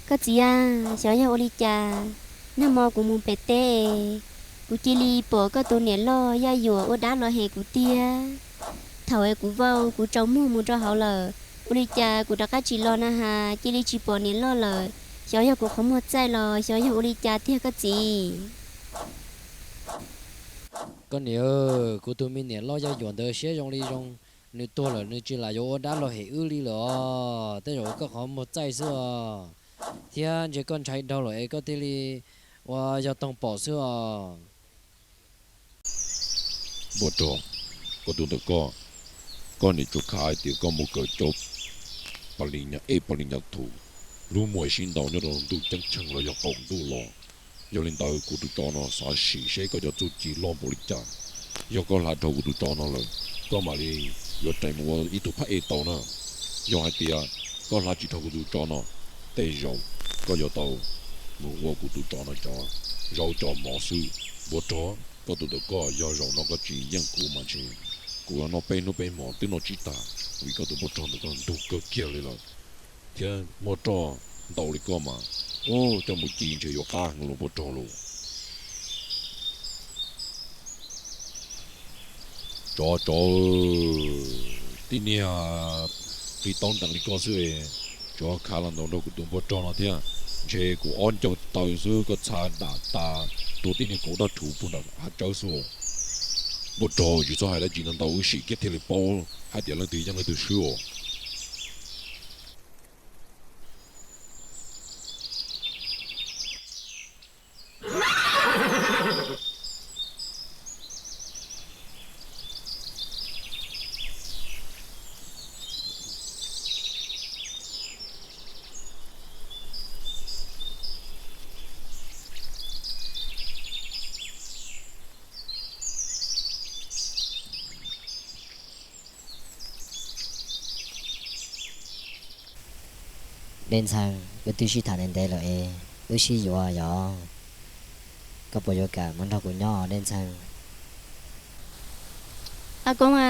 Koj txiv a, xyov yog ua li cas, nag hmo kuv mus pem teb, kuv cia li pom koj tus niam loj Yaj Yuam ua dab los hem kuv tiag. Thaum es kuv vau kuv tsaus muag mus rau hauv lawm, ua li cas kuv rov qab tsis los na has, cia li tsis pom niam loj lawm. Xyov yog kuv qhov muag txaij los xyov yog ua li cas tiag koj txiv. Koj niam, kuv tus me niam loj Yaj Yuam ntawd siab zoo li zoo, nws tuag lawm nws tsis lam yuav ua dab los hem wb li lawm os. Tej zaum koj qhov muag txaij xwb os. Thiab ntshe koj ntshai dhau lawm es koj thiaj li ua yog toog pom xwb os. Npua rog, koj tus ntawm koj, koj niam tsuas khav hais tias koj mus kawm cov pa li nyas ej pa li nyas thum, lub muag sib ntaus nyob rau ntuj ceeb tsheej los yog qaum ntuj los. Yog li ntawd kuv tus tsov no xav sim seb koj cov txuj ci loj npaum li cas. Yog koj hla dhau kuv tus tsov no lawm, koj mam li yuav rais mus ua ib tug phab ej tau na. Yog hais tias koj hla tsis dhau kuv tus tsov no, tej zaum koj yuav tau mus ua kuv tus tsov no cov zaub cov mov xwb. Npua rog, koj tus ntawm koj yog zaum no koj tsis yeej kuv mas ntshe kuv los noj peb hnub peb hmo twb noj tsib tag, vim koj tus npua rog ntawm koj ntug kawg kiag li lawm. Thiab muaj roj ntau li koj mas, ub, coj mus ci ntshe yuav qab heev los npua rog los. Tsov, tsov, tib niag qi taub ntees li koj xwb, tsov khav los ntaus nrog kuv tus npua rog no thiab. Ntshe kuv ob ncauj taw xwb koj txha dam tas, tua tib niag kauv dab rhuv puag nram hav tsawb xwb. Npua rog, tsis txhob hais dab tsi ntau ntau, wb sim kiag thiaj li paub hais tias leej twg yeej leej twg swb os. Dej Ntxhee, wb twb sib tham ntev ntev lawm es wb sib yuav yog, koj puas yuav kam mus nrog kuv nyob Dej Ntxhee? Ab Koob a,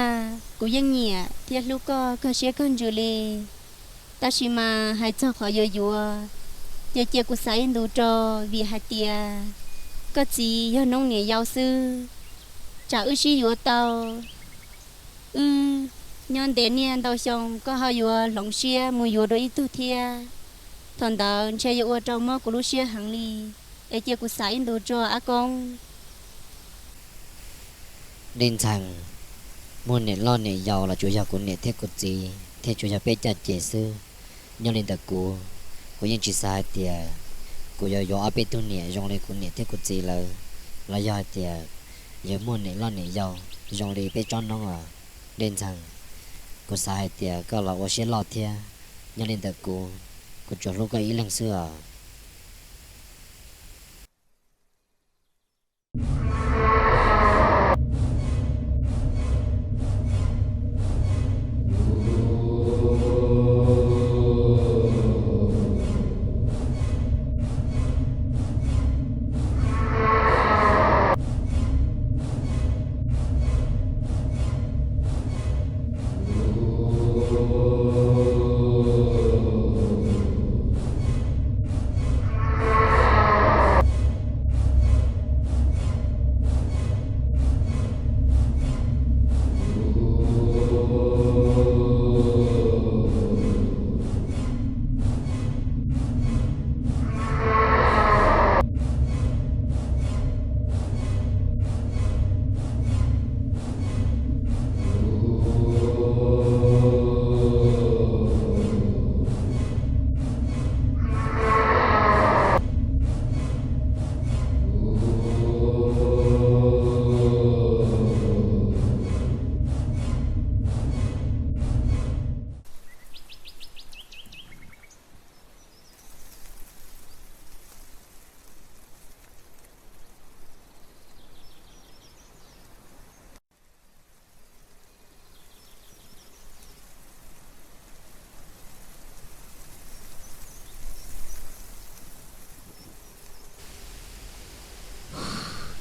kuv yeej nyiam thiab hlub koj kawg siab kawg ntsws li. Tab sis mas hais txog qhov yuav yuav, ces cia kuv xav ib ntus tso, vim hais tias koj txiv yog noob niam yau xwb, tsam wb sib yuav tau, wb nyob ntev niaj ntau xyoo koj ho yuav hloov siab mus yuav dua ib tug thiab. Thaum ntawd ntshe yuav ua rau mob kuv lub siab heev li, es cia kuv xav ib ntus tso Ab Koob. Dej Ntxhee, muaj niam loj niam yau los tsuas yog kuv niam thiab kuv txiv thiab tsuas yog peb caj ces xwb. Nyob li ntawm kuv, kuv yeej tsis xav hais tias kuv yuav yuav ob peb tug niam zoo li kuv niam thiab kuv txiv lawv, los yog hais tias yuav muaj niam loj niam yau zoo li peb tsob noob os. Dej Ntxhee, kuv xav hais tias koj los ua siab loj thiab. Nyob li ntawm kuv, kuv tsuas hlub koj ib leeg xwb os.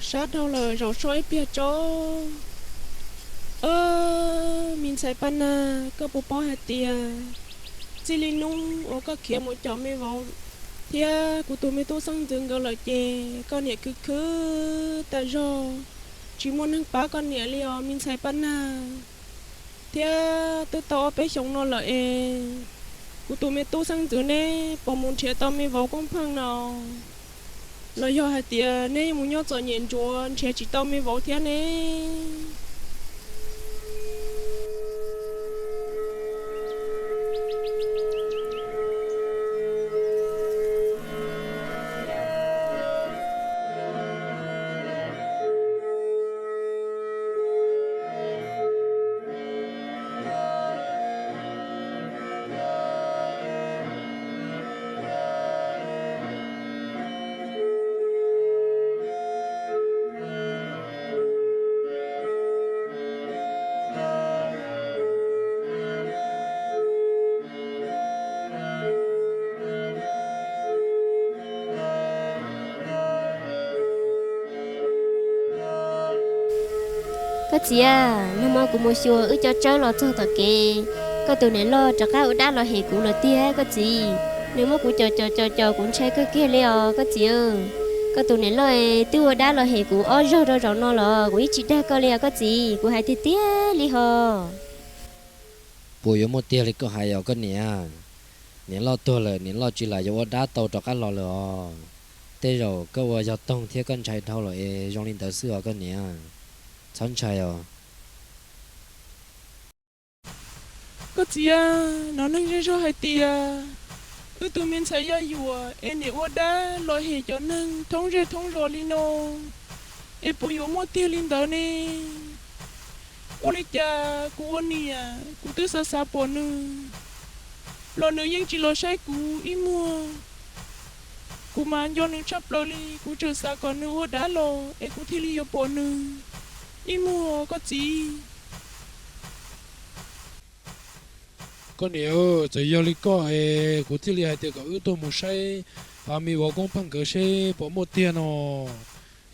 Sab dhau lawm, zaum so ib pliag tso. Me ntxhais Paj Nag, koj puas paub hais tias txij li hnub uas koj khiav mus caum me vauv thiab kuv tus me tub xeeb ntxwv nkawd lawm ces koj niam khwv khwv tag zog, tsis muaj neeg pab koj niam li os me ntxhais Paj Nag. Thiab twb tau ob peb xyoos no lawm es kuv tus me tub xeeb ntxwv neb puas mus nrhiav tau me vauv Koob Pheej no, los yog hais tias neb mus nyob txom nyem ntsuav nrhiav tsis tau me vauv thiab ne? Koj txiv, nag hmo kuv mus xyuas wb cov tsawb los txog tom kev, koj tus niam loj rov qab ua dab los hem kuv lawm tiag koj txiv. Nws muab kuv cos cos cos cos kuv ntshai kawg kiag li os koj txiv. Koj tus niam loj twb ua dab los hem kuv ob zaug rau zaum no los kuv yeej tsis dag koj li os koj txiv, kuv hais tiag tiag li hos. Puas yuav muaj tiag li koj hais os koj niam? Niam loj tuag lawm niam loj tsis lam yuav ua dab tau rov qab los lawm os. Tej zaum koj ua yog toog thiab koj ntshai dhau lawm es zoo li ntawd xwb os koj niam. Txhob ntshai os. Koj txiv, hnov neeg zej zog hais tias wb tus me ntxhais Yaj Yuam es niam ua dab los hem cov neeg thoob zej thoob zos li no, es puas yuav muaj tiag li ntawd ne? Ua li cas kuv ua niam kuv twb xav xav pom nws los nws yeej tsis los saib kuv ib muag. Kuv mas nco nws tshaj plaws li, kuv tseem xav kom nws ua dab los es kuv thiaj li yuav pom nws ib muag koj txiv. Koj niam, txawm yog li koj es kuv thiaj li hais tias kom wb tuaj mus saib me vauv Koob Pheej nkawd seb puas muaj tiag no.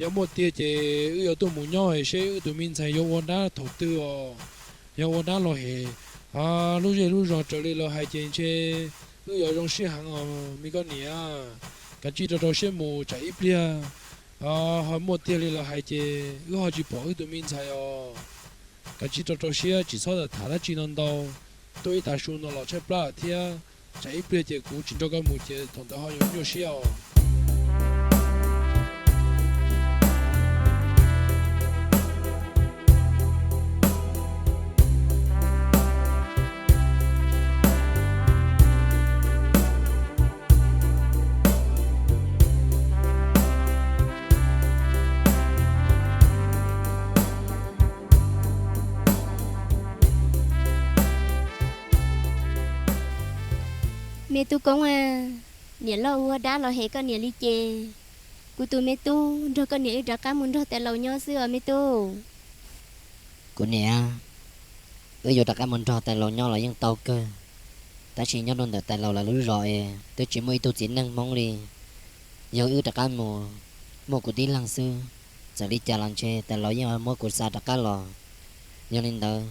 Yog muaj tiag ces wb yuav tuaj mus nyob seb wb tus me ntxhais yuav ua dab thaum twg os. Yog ua dab los hem lub zej lub zos raws li lawv hais ces ntshe wb yuav zoo siab heev os me koj niam. Kav tsij rau rau siab mus tsam ib pliag ho muaj tiag li lawv hais ces wb ho tsis pom wb tus me ntxhais os. Kav tsij rau rau siab tsis txhob tham dab tsi no ntau. Tuaj ib tag su no los tshaib plab thiab, tsam ib pliag ces kuv tsis nrog koj mus ces thaum ntawd ho yuav nyuaj siab os. Me tub Koob a, niam loj ua dab los hem koj niam li ces kuv tus me tub nrog koj niam wb rov qab mus nrog tais laus nyob xwb os me tub. Kuv niam, wb yuav rov qab mus nrog tais laus nyob los yeej tau kawg, tab sis nyob rau ntawm tais laus lawv lub zos es twb tsis muaj ib tug txiv neej Hmoob li. Yog wb rov qab mus muaj kuv tib leeg xwb, txawm li cas los ntshe tais laus yeej muab kuv xa rov qab los. Yog li ntawd,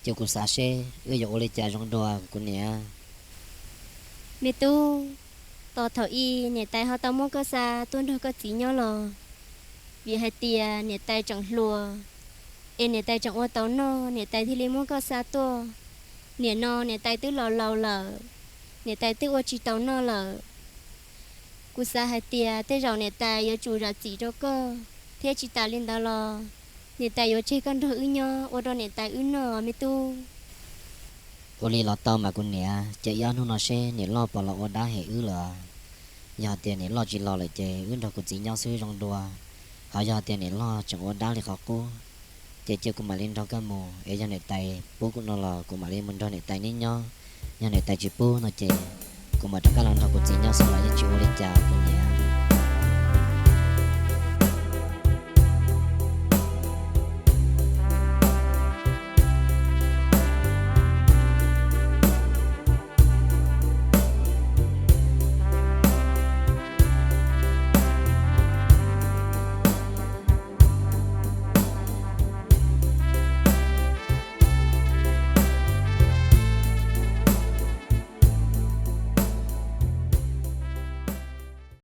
ces kuv xav seb wb yuav ua li cas zoo dua kuv niam. Me tub, tos thaum ub niam tais ho tau muab koj xa tuaj nrog koj txiv nyob los vim hais tias niam tais tseem hluas, es niam tais tseem ua tau noj niam tais thiaj li muab koj xa tuaj. Nim no niam tais twb laus laus lawm, niam tais twb ua tsis tau noj lawm. Kuv xav hais tias tej zaum niam tais yuav tsum zam txim rau koj, thiab tsis tas li ntawd los niam tais yuav tseg koj nrog wb nyob ua rau niam tais wb noj me tub. Ua li los tau mas kuv niam, ces ib ob hnub no seb niam loj puas los ua dab hem wb lawm. Yog tias niam loj tsis los lawm ces wb nrog kuv txiv nyob xwb zoo dua. Ho yog tias niam loj tseem ua dab li qhov qub, ces cia kuv mam li nrog koj mus, es yog niam tais pub kuv no los kuv mam li mus nrog niam tais neb nyob. Yog niam tais tsis pub no ces kuv mam rov qab los nrog kuv txiv nyob xwb los yeej tsis ua li cas kuv niam.